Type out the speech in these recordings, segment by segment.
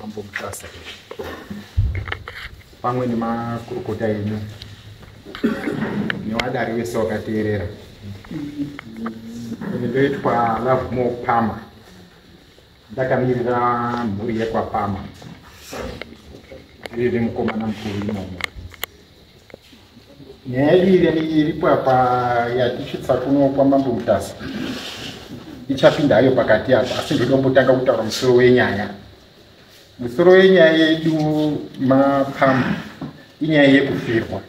Mambo Mutasa pamwe nemakurukota enyu nevadari vese vakateerera. Ini ndoitwa Lovemore Pama, ndakamirira mhuri yekwaPama, riri mukomana mukuru imomo. Nyaya yedu iri iripo apa yatisvitsa kuno kwaMambo Mutasa ichapinda hayo pakati apa, asi ndodombotanga kutaura musoro wenyaya. Musoro wenyaya yedu mapama inyaya yekufirwa.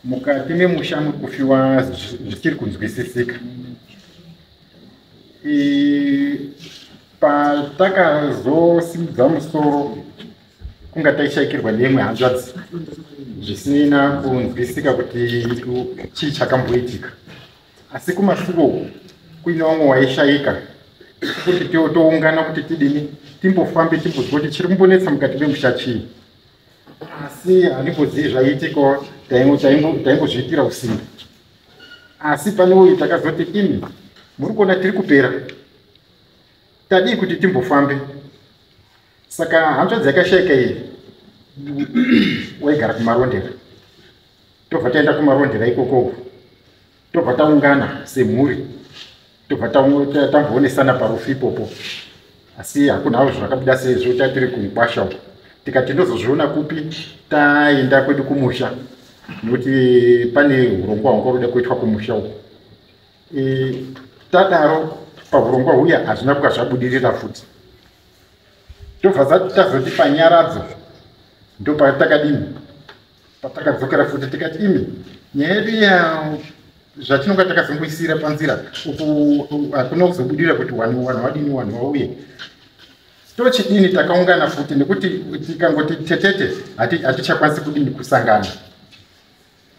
Mukati memusha muri kufiwa zvichiri kunzwisisika. Patakazosimudza musoro kunga taishaikirwa neimwe hanzvadzi zvisina kunzwisika kuti chii chakamboitika, asi kumasuo uku kuine vamwe waishaika kuti toungana kuti tidini, timbofambe timbozwa kuti chiri kumbonetsa mukati memusha chii. Asi handimbozivi zvaiitikawo, taingozviitira usimbe. Asi pane uyu takazoti, imi muri kuona tiri kupera, tadii kuti timbofambe. Saka hanzvadzi yakashaika iyi waigara kuMarondera, tobva taenda kuMarondera ikoko, tobva taungana semhuri, tobva tamboonesana parufu ipopo. Asi hakuna hazvo zvakabuda sezvo tatiri kumukwasha uko. Tikati tindozozviona kupi taenda kwedu kumusha, nekuti pane urongwa hwanga ruda kuitwa kumusha uko. Tadaro paurongwa huya hazvina kuka zvabudirira futi. Tobva tazoti panyaradzo ndopatakadini, patakadzokera futi tikati, imi, nyaya yedu ya zvatinonga takazongoisira panzira uku hakuna kuzobudira kuti vanhu vadini, vanhu vauye, tochidini. Takaungana futi nekuti tikangoti tetete hatichakwanisi kudini kusangana.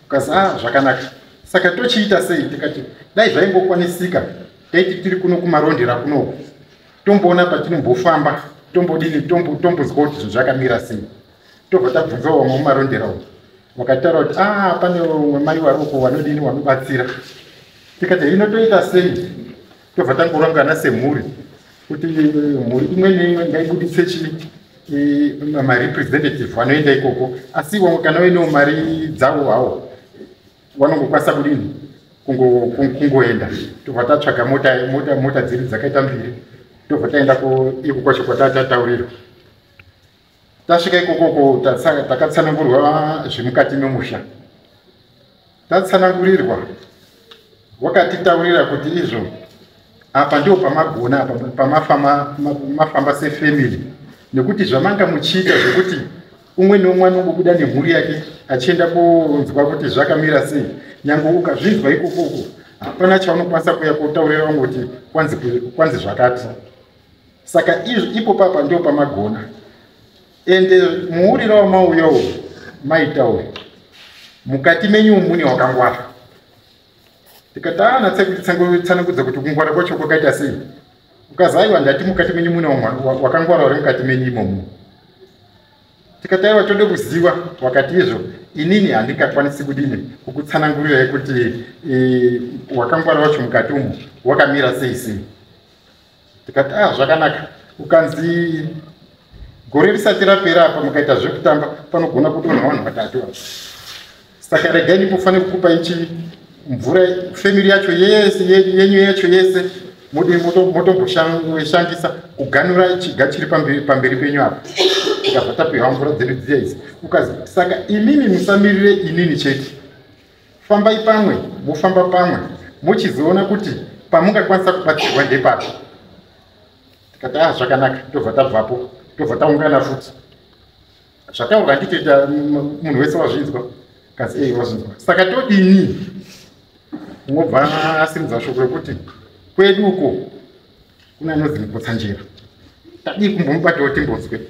Ukazi, a zvakanaka, saka tochiita sei? Tikati dai zvaingokwanisika taiti tiri kuno kuMarondera kunoku, tomboona patinombofamba, tombodini, tombozwa kuti zvinhu zvakamira sei. Tobva tabvunzawo vamwe muMarondera umu, vakataura kuti a pane umwe mai vari uko vanodini, vanobatsira. Tikati hino toita sei? Tobva tangorangana semhuri kuti mhuri imwe neimwe ngaibuditse chii, marepresentative vanoenda ikoko. Asi vamwe kana vainewo mari dzavo hawo vanongokwanisa kudini, kungoenda. Tobva tatsvaga mota dziri dzakaita mbiri, tobva taenda iko kwacho kwatataurirwa. Tasvika ikokoko takatsanangurwa zvemukati memusha. Tatsanangurirwa, wakatitaurira kuti izvo apa ndio pamagona, apa pamafamba mafamba sefamily, nekuti zvamanga muchiita zvekuti umwe neumwe anongobuda nemhuri yake achienda kunzwa kuti zvakamira sei, nyange ukazvinzwa ikokoko hapana chaunokwanisa kuya kotaurira vamwe kuti kwanzi zvakati. Saka izvo ipo papa ndio pamagona, ende muuriro wamauyawo maitauri mukati menyu mune wakangwara. Tikati anatse kutsanangudza kuti kungwara kwacho kwakaita sei. Ukazi, aiwa, ndati mukati menyu mune wakangwara uri mukati menyu imomo. Tikati aiwa, tode kuziva. Wakati izvo inini handingakwanisi kudini kukutsanangurirai kuti wakangwara wacho mukati umu wakamira sei sei. Tikati a zvakanaka. Ukanzi gore risati rapera apa mukaita zvekutamba panogona kudonha vanhu vatatu apa, saka regai ndimbofanira kukupa ichi mvura, family yacho yese yenyu yacho yese motomboshandisa kuganura chiga chiri pamberi penyu apa. Tikabva tapiwa mvura dzedu dziya idzi. Ukazi saka imimi musamirire inini chete, fambai pamwe, mofamba pamwe mochizoona kuti pamungakwanisa kubatsirwa ndepapi. Tikati a zvakanaka. Tobva tabvapo, tobva taungana futi. Zvataurwa nditoita munhu wese wazvinzwa? Kazi ei, wazvinzwa, saka todini? Unobva asimudza shoko rekuti kwedu uko kuna anonzi Mukotsanjera, tadii kumbomubatawo timbonzwe?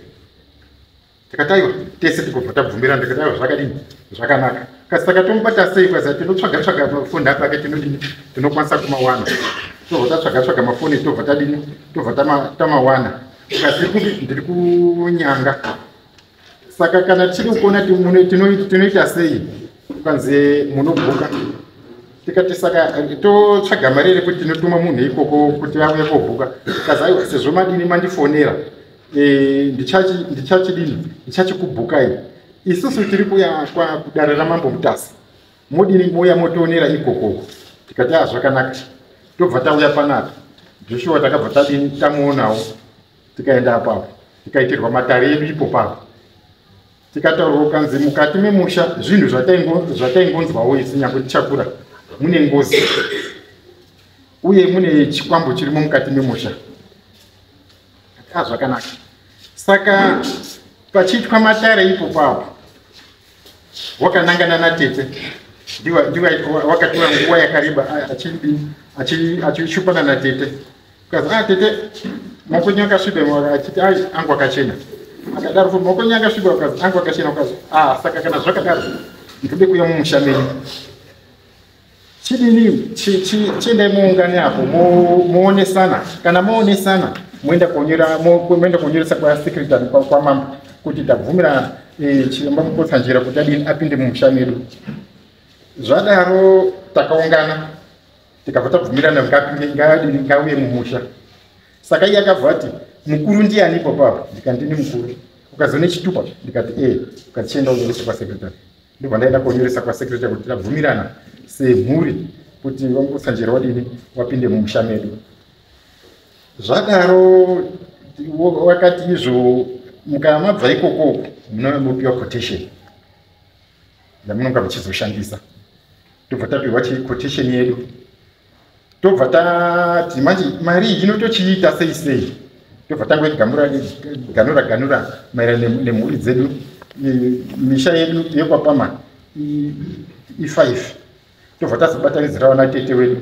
Tikati aiwa, tese tikobva tabvumirana. Tikati aiwa, zvakadini, zvakanaka. Kasi saka tomubata sei? Kwaza tinotsvaga tsvaga mafoni apake, tinodini, tinokwanisa kumawana. Tobva tatsvaga tsvaga mafoni, tobva tadini, tobva tamawana. Kasi ndiri kunyanga, saka kana tiri kuona tinoita sei? Ukanzi munobhuka. Tikati saka totsvaga mari here kuti tinotuma munhu ikoko kuti auye kobhuka? Tikazi aiwa, sezvo madini mandifonera. Ndichachidini, ndichachikubhukai. Isusu tiri kuya kudare raMambo Mutasa, modini mouya motionera ikokoko. Tikati a zvakanaka. Tobva tauya panapa. Joshua takabva tadini, tamuonawo. Tikaenda apapo, tikaitirwa matare edu ipo papo, tikataurwa kukanzi mukati memusha zvinhu zvataingonzwawo isu nyange tichakura, mune ngozi uye mune chikwambo chirimo mukati memusha. A zvakanaka. Saka pachiitwa matare ipo papo, wakanangana natete, wakatora nguva yakareba achishupana natete. Kazi, "Ah, tete, maoko enyu akasviba." Achiti, "Ai, angu akachena." Akadaro futi, "Maoko enyu akasviba." Kazi, "Angu akachena." Kazi, "Ah, saka kana zvakadaro, ndode kuuya mumusha menyu. Chidini, chiendai muungane apo, muonesana. Kana muonesana, moenda kuonyoresa kwasecretary kwamambo kuti tabvumira Chiremba Mukotsanjera kuti adini, apinde mumusha medu." Zvadaro takaungana, tikabva tabvumirana, ngapinde, ngaadini, ngauye mumusha. Saka iye akabva ati, "Mukuru ndiani ipo papo?" Ndikati, "Ndini mukuru." "Ukazone chitupa?" Ndikati, "E." Ukati, "Chienda unyoresa kwasecretary." Ndobva ndaenda kuonyoresa kwasecretary kuti tabvumirana semhuri kuti vaMukotsanjera wadini, wapinde mumusha medu. Zvadaro wakati izvo, mukana mabva ikoko, munopiwa quotation yamunonga muchizoshandisa. Tobva tapiwa quotation yedu, tobva tati manje mari iyi inotochiita sei sei. Tobva tangoigamura, ganura ganura maererano nemhuri dzedu. Misha yedu yekwapama i5. Tobva tazobatanidzirawo natete wedu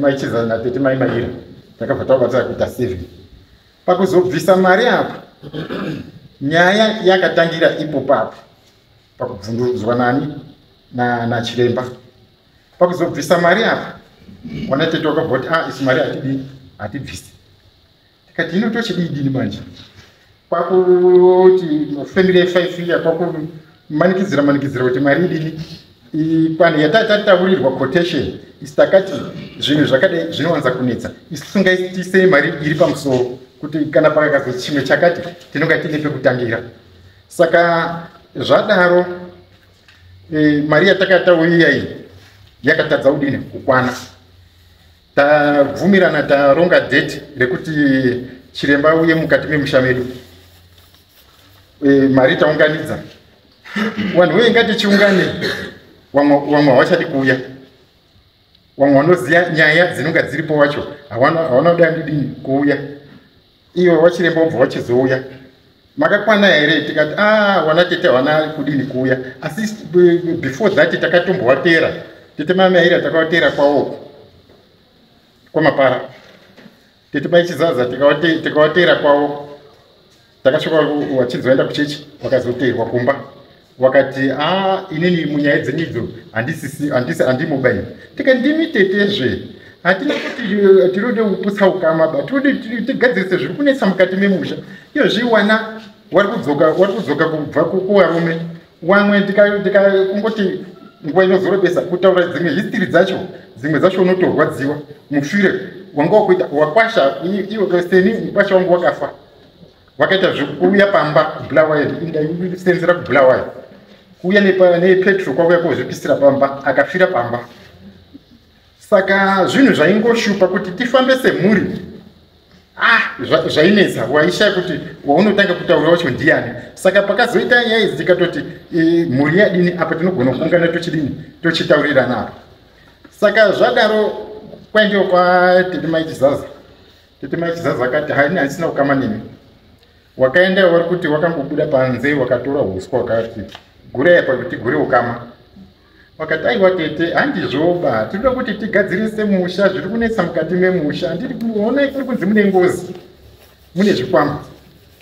Maichiza natete Mai Maira, takabva tabatsira kuita 7. Pakuzobvisa mari apa, nyaya yakatangira ipo papo pakubvundurudzwa nani, nachiremba. Pakuzobvisa mari apa, wana tete wakabva kuti, "Ah, isi mari hatidi, hatibvisi." Tikati, "Ino tochidii manje?" Kwakuti family ye5 iya kwakumanikidzira manikidzira kuti mari idini, ikwane yatataurirwa quotation. Isi takati zvinhu zvakadai zvinowanza kunetsa, isu sungatisei mari iri pamusoro kuti kana pakakazo chimwe chakati tinonga tine pekutangira. Saka zvadaro, mari yatakatauiya iyi yakatadza kudini, kukwana. Tabvumirana, taronga date rekuti chiremba uye mukati memusha medu. Mari taunganidza, vanhu weye ngatichiungane. Wamwe havachadi kuuya, wamwe vanoziva nyaya dzinonga dziripo wacho hawana kuda ndidini kuuya. Ivo wachiremba wobva wachizouya, "Makakwana here?" Tikati, "A, wana tete hawana kudini kuuya." Asi before that takatombovatera tete Mamaira, takavatera kwawoko kwamapara. Tete Maichizaza tikavatera kwavo. Takasvika wachinzi kuchechi, wakazoteerwa kumba. Wakati, "A, inini munyaya dzenyu idzo handisi, handimubaini." Tikati, "Ndimi tetezve, hatina kuti tinode kuputsa ukama ba, tinode tigadzirise zviri kunetsa mukati memusha. Iyozvi wana wari kudzoka kubva kuvarume wamwe." Tikangoti nguva inozorebesa kutaura dzimwe history dzacho, dzimwe dzacho unotorwadziwa mushure wanga wakuita wakwasha iwe seni. Mukwasha wangu wakafa, wakaita zvekuuya pamba kuBulawayo, ndaisenzera kuBulawayo, kuuya nepetrol, kwauya kozvipisira pamba, akafira pamba. Saka zvinhu zvaingoshupa kuti tifambe semhuri. Ah, zvainetsa, waishaya kuti waunotanga kutaura wacho ndiani. Saka pakazoita nyaya idzi, tikatoti mhuri yadini apa, tinogona kuungana, tochidini, tochitaurirana apa. Saka zvadaro kwaendiwa kwatete Maichizaza. Tete Maichizaza akati, "Haini, handisina kukama nemi." Wakaenda wari kuti wakangobuda panze, wakatora uswa, wakati, "Gurai apa kuti gure ukama." Wakati, "Aiwa tete, handizvoba, tinoda kuti tigadzirise musha, zviri kunetsa mukati memusha. Handiri kuonai kuri kunzi mune ngozi, mune zvikwambo,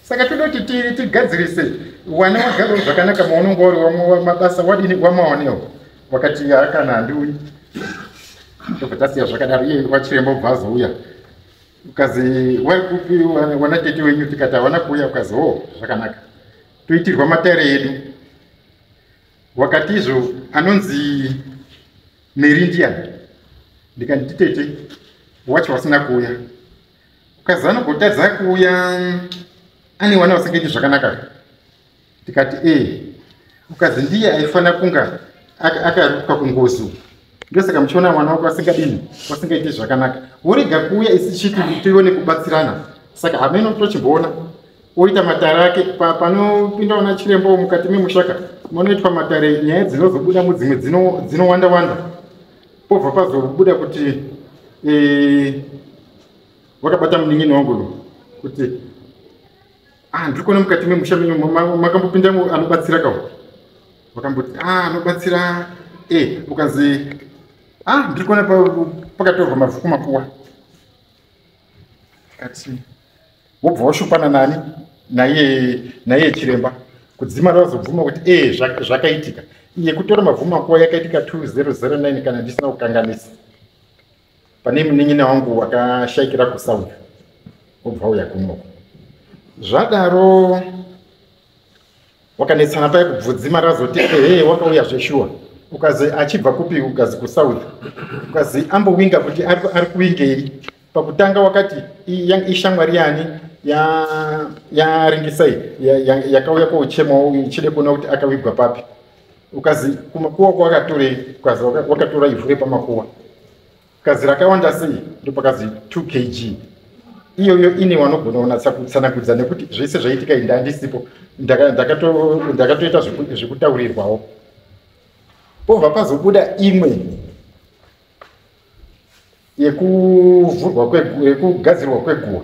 saka toda kuti tigadzirise, wana wagarawo zvakanaka maunonga uri, mabasa wadini wamaonewo." Wakati, "Hakana, handiuyi." Tobva tasiya zvakadaro. Iye wachiremba ubva azouya, ukazi, "Wari kupi wana tete wenyu?" Tikati, "Hawana kuuya." Ukazi, "O, zvakanaka." Toitirwa matare edu. Wakati izvo, "Anonzi Meri ndiani?" Ndikati, "Nditete wacho wasina kuuya." Ukazi anogotadza kuuya ane wana vasingaiti zvakanaka. Tikati e ukazi ndiye aifanira kunga akarukwa kungozi, ndosaka muchiona mwana wako asingadini, wasingaiti zvakanaka, worega kuuya isi chiti tione kubatsirana. Saka hameno tochimboona oita matare ake panopinda wana chiremba mukati memushaka munoitwa matare, nyaya dzinozobuda mudzimwe dzinowanda wanda, pobva pazobuda kuti wakabata munin'ini wangu kuti ndiri kuona mukati memusha menyu makambopinda anobatsira kawo, wakamboti anobatsira ukazi ndiri kuona pakatorwa mavhu kumakuwa, kati wobva washupana nani naiye chiremba kudzima razobvuma kuti zvakaitika. Iye kutora mavhu makuwa yakaitika 2009 kana ndisina kukanganisa, pane munin'ina wangu wakashaikira kuSouth obva uya kunoko. Zvadaro wakanetsana paya kubvudzima razoti ehe wakauya zveshuwa. Ukazi achibva kupi? Ukazi kuSouth. Ukazi ambowinga kuti ari kuwingei. Pakutanga wakati ishamwari yani yaringisai yakauya kouchemawo ichide kuona kuti akawigwa papi. Ukazi kumakuwa kwakatorei? Ukazi wakatora ivhu repamakuwa. Ukazi rakawanda sei? Ndopakazi 2 kg. Iyoyo ine wanogona kunatsa kutsanangudza nekuti zvese zvaitika inda ndisipo, ndakatoita zvekutaurirwawo. Pobva pazobuda imwe yekuvhurwa yekugadzirwa kweguwa.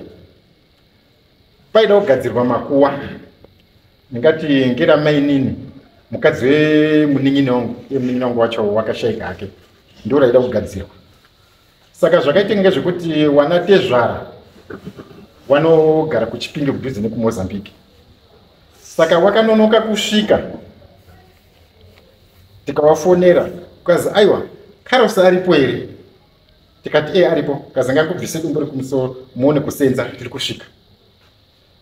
Paida kugadzirwa makuwa, ndingati ngeramainini mukadzi wemunin'ini wangu, iye munin'ini wangu wacho wakashaika hake, ndo raida kugadzirwa. Saka zvakaitika ngezvekuti wana tezvara wanogara kuChipinge kudhuze nekuMozambique, saka wakanonoka kusvika, tikavafonera ukazi aiwa Carlos aripo here? Tikati aripo. Kazi ngakubvise dombo rekumusoro muone kusenza, tiri kusvika.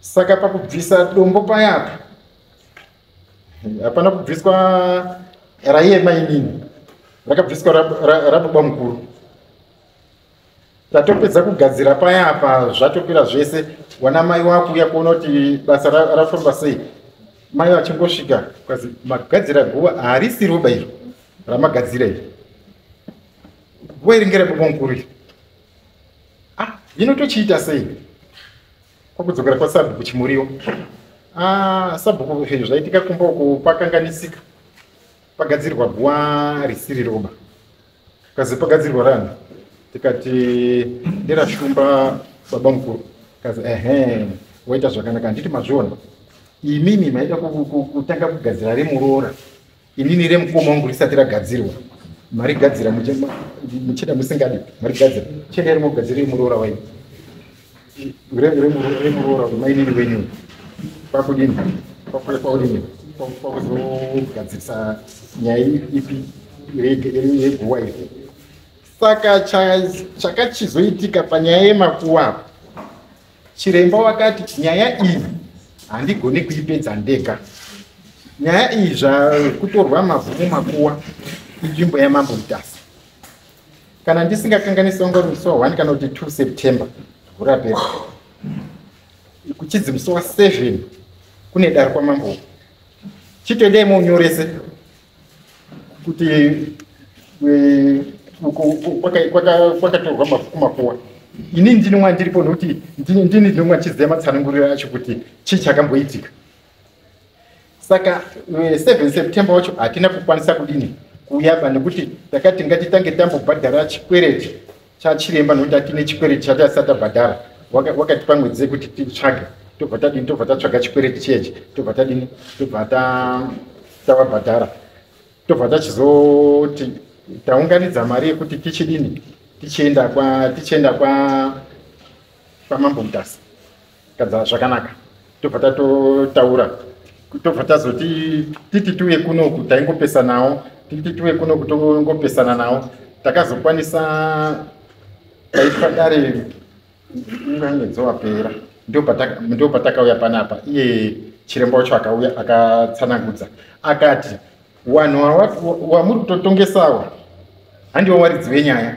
Saka pakubvisa dombo payapa hapana kubviswa raiye mainini, rakabviswa rababa mukuru. Tatopedza kugadzira payapa, zvatopera zvese, wana mai wakuuya kuona kuti basa rafamba sei. Mai vachingosvika ukazi magadzira guva harisi roba iro ramagadzira iri, guva iri ngerababa mukuru iri. Hino tochiita sei? Kwakudzokera kwasabhuku Chimuriwo. Sabhuku zvaitika kumba uku pakanganisika, pagadzirwa guva risiri roba. Kazi pagadzirwa rani? Tikati nderashumba baba mukuru. Kazi ehe waita zvakanaka, handiti mazviona imimi maida kutanga kugadzira remuroora, inini remukoma wangu risati ragadzirwa, marigadzira muchida musingadi, marigadzira chete remugadzira remuroora wenyu, remuroora mainini wenyu. Kwakudini kwakudini kwakuzogadzirisa nyaya ipi yeguwa iri. Saka chakachizoitika panyaya yemakuwa apo, chiremba wakati nyaya iyi handigoni kuipedza ndega, nyaya iyi zvakutorwa mavhu mumakuwa inzvimbo yamambo Mutasa. Kana ndisingakanganisi wanga uri musi wa 1 kana kuti 2 September gore rapera, kuchidzi musi wa 7 kune dare kwamambo, chitoendai munyorese kuti kwakatorwa mavhu kumakuwa. Ini ndini mwandiripo nokuti ndini ndinonga ndichiziva matsananguriro acho kuti chii chakamboitika. Saka 7 September wacho hatina kukwanisa kudini kuuyaba, nekuti takati ngatitange tambobhadhara chikwereti chachiremba, nokuti hatine chikwereti chati asati tabhadhara. Wakatipa mwedzi yekuti titsvage, tobva tadini, tobva tatsvaga chikwereti chiyechi, tobva tadini, tobva tavabhadhara, tobva tachizoti taunganidza mari yekuti tichidini, tichienda kwamambo Mutasa. Kadza zvakanaka, tobva tatotaura, tobva tazoti titi tiuye kunoku, taingopesanawo, titi tiuye kunoku tongopesana nawo. Takazokwanisa taitwa dare unganyedzo wapera, ndo patakauya panapa. Iye chiremba wacho akauya akatsanangudza akati vanhu wamuri kutotongesawa handiwo waridzi wenyaya,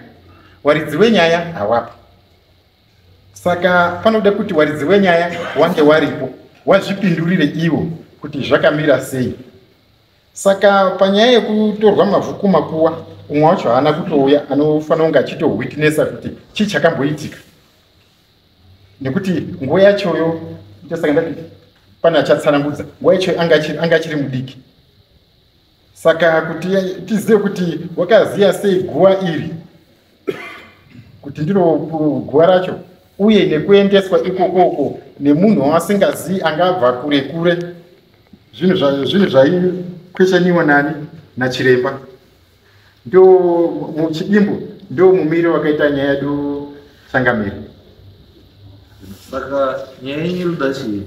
waridzi wenyaya hawapo. Saka panoda kuti waridzi wenyaya wange waripo wazvipindurire ivo kuti zvakamira sei. Saka panyaya yekutorwa mavhu kumakuwa, umwe wacho haana kutouya, anofanira kunge achitowitnessa kuti chii chakamboitika, nekuti nguva yachoyo, ndosaka ndati pane achatsanangudza, nguva yacho anga achiri mudiki. Saka kuti tizive kuti wakaziya sei guva iri kuti ndiro guva racho, uye nekuendeswa ikokoko nemunhu waasingazii angabva kure kure, zvinhu zvaikweshaniwa nani nachiremba. Ndo muchidimbu ndo mumiro wakaita nyaya yedu, changamire. Saka nyaya yenyu inoda chii?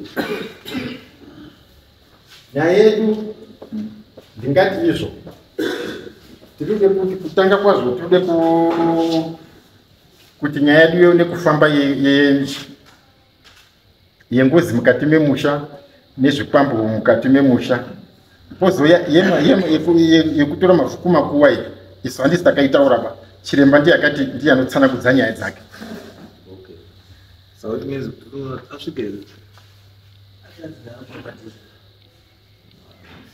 Nyaya yedu, ndingati izvo tirikude kuti kutanga kwazvo tirikude kuti nyaya yedu ione kufamba yengozi mukati memusha nezvikwambo mukati memusha. Pozouya yekutora mavhu kumakuwa iyi, isu handisi takaitaura ba, chiremba ndiye akati ndiye anotsanangudza nyaya dzake. Okay, so it means asvike here?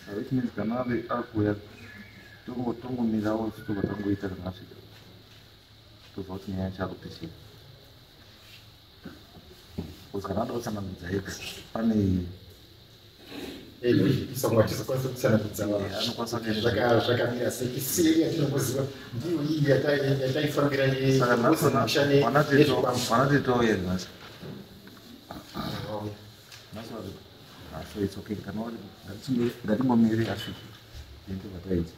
So it means kana ave akuuya, tongomirawo tobva tangoita. Kana asvika, tobva kuti nyaya yacho akuti chii, because kana ada kutsanangudza ega pane Tizokwanisa kutsanangudza anokwanisa kuenda. Zvakamira sei, iseri yatinongoziva ndiyo iyi yataifambira Saka yengozi musha nezvikwambo. vanatitouya nhasi? Nhasi vari. Ah, so it's okay kana vari, ngatimbomiri asvike, then tobva taita.